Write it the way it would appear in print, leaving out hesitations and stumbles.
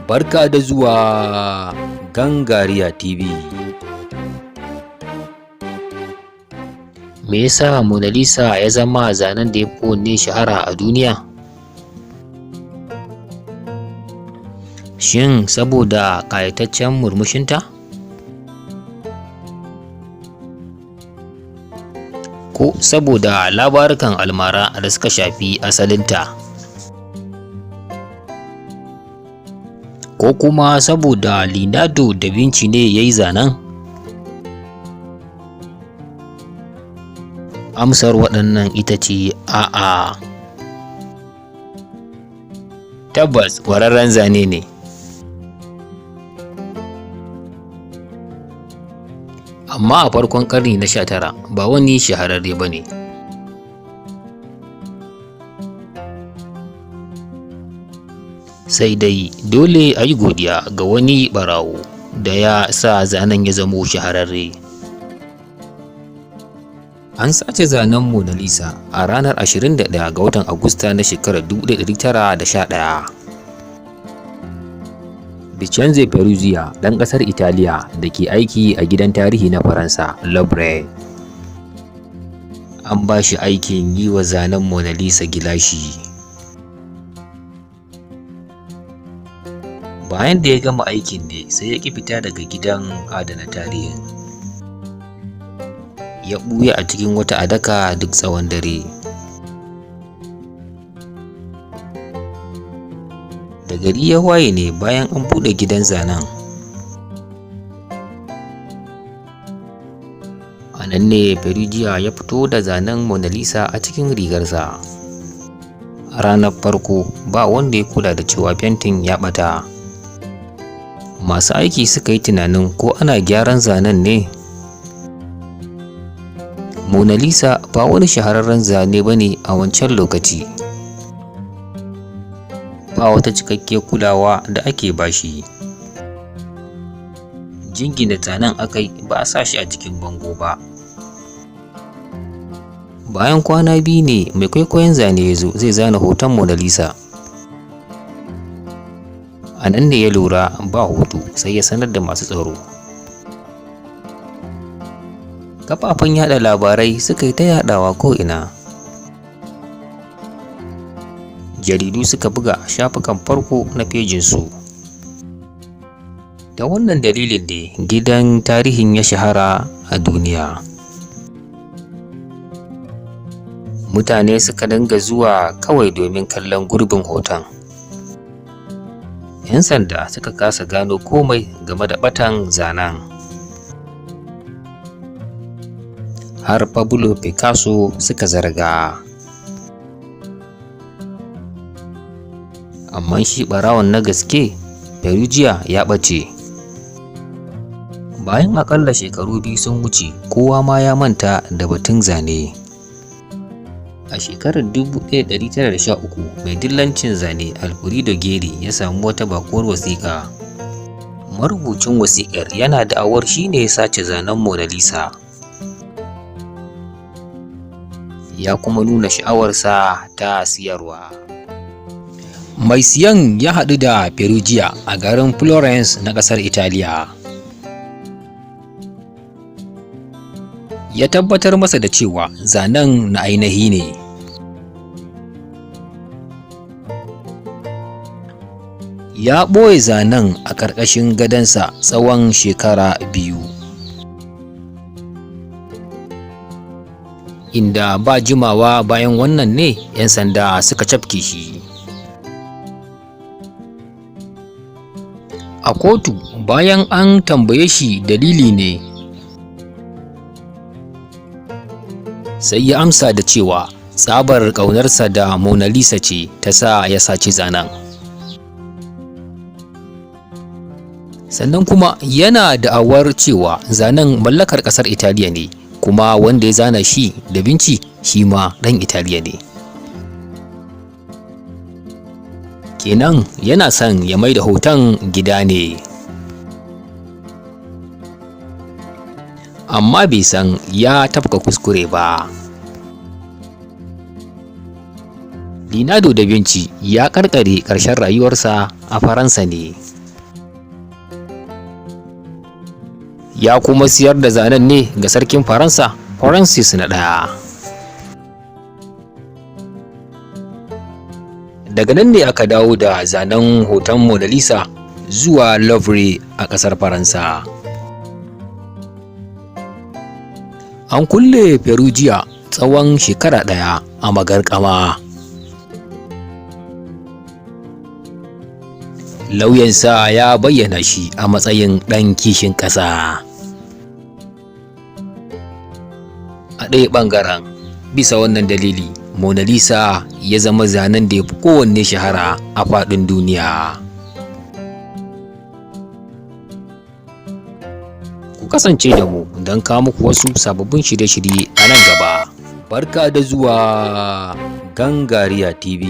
Barka da zuwa Gangariya TV. Me yasa Mona Lisa ya zama zanen da ya fi kowanne shahara a duniya? Shin saboda ƙayataccen murmushinta? Ko saboda labarukan almara da suka shafi asalinta? Ko kuma saboda Leonardo da Vinci ne ya yi zanen? Amsar waɗannan ita ce a'a. Tabbas ƙwararren zane ne. Amma a farkon ƙarni na 19 ba wani shahararre ba ne. Sai dai dole a yi godiya ga wani ɓarawo da ya sa zanen ya zamo shahararre. An sace zanen Mona Lisa a ranar 21 ga watan Agusta na shekarar 1911. Vincenzo Peruggia, ɗan ƙasar Italiya da ke aiki a gidan tarihi na Faransa, Louvre. An ba shi aikin yi wa zanen Mona Lisa gilashi. Bayan da ya gama aikin ne sai ya ƙi fita daga gidan adana tarihin. Ya ɓuya a cikin wata adaka duk tsawon dare. Da gari ya waye ne bayan an buɗe gidan zanen. A nan ne Peruggia ya fito da zanen Mona Lisa a cikin rigarsa. A ranar farko ba wanda ya kula da cewa fentin ya ɓata. Masu aiki suka yi tunanin ko ana gyaran zanen ne. Mona Lisa ba wani shahararren zane ba ne a wancan lokaci. Ba wata cikakkiyar kulawa da ake ba shi. Jingina zanen aka yi ba a sa shi a jikin bango ba. Bayan kwana biyu ne mai kwaikwayon zane ya zo zai zana hoton Mona Lisa. A nan ne ya lura ba hoto sai ya sanar da masu tsaro. Kafafen yaɗa labarai suka yi ta yaɗawa ko'ina. Jaridu suka buga a shafukan farko na fejinsu. Da wannan dalilin ne gidan tarihin ya shahara a duniya. Mutane suka dinga zuwa kawai domin kallon gurbin hoton. 'Yan sanda suka kasa gano komai game da ɓatan zanen. Har Pablo Picasso suka zarga. Amma shi ɓarawon na gaske, Peruggia ya ɓace. Bayan aƙalla shekaru biyu sun wuce, kowa ma ya manta da batun zane. A shekarar 1913, mai dillancin zane Alfredo Geri ya samu wata baƙuwar wasiƙa. Marubucin wasiƙar yana da'awar shi ne ya sace zanen Mona Lisa. Ya kuma nuna sha'awarsa ta siyarwa. Mai siyan ya haɗu da Peruggia a garin Florence na ƙasar Italiya. Ya tabbatar masa da cewa zanen na ainihi ne. Ya ɓoye zanen a ƙarƙashin gadonsa tsawon shekara 2. Inda ba jimawa bayan wannan ne 'yan sanda suka cafke shi. A kotu bayan an tambaye shi dalili ne, sai ya amsa da cewa tsabar ƙaunarsa da Mona Lisa ce ta sa ya saci zanen. Sannan kuma yana da'awar cewa zanen mallakar ƙasar Italiya ne, kuma wanda ya zana shi da Vinci shi ma ɗan Italiya ne. Kenan yana son ya maida hoton gida ne. Amma bai san ya tafka kuskure ba. Leonardo da Vinci ya ƙarƙare ƙarshen rayuwarsa a Faransa ne. Ya kuma siyar da zanen ne ga sarkin Faransa, Francis na ɗaya. Daga nan ne aka dawo da zanen hoton Mona Lisa zuwa Louvre a ƙasar Faransa. An kulle Perugia tsawon shekara ɗaya a magarƙama. Lauyansa ya bayyana shi a matsayin ɗan kishin ƙasa. A ɗaya ɓangaren, bisa wannan dalili, Mona Lisa ya zama zanen da ya fi kowanne shahara a faɗin duniya. Ku kasance da mu don kawo muku wasu sababbin shirye-shirye a nan gaba. Barka da zuwa Gangariya TV.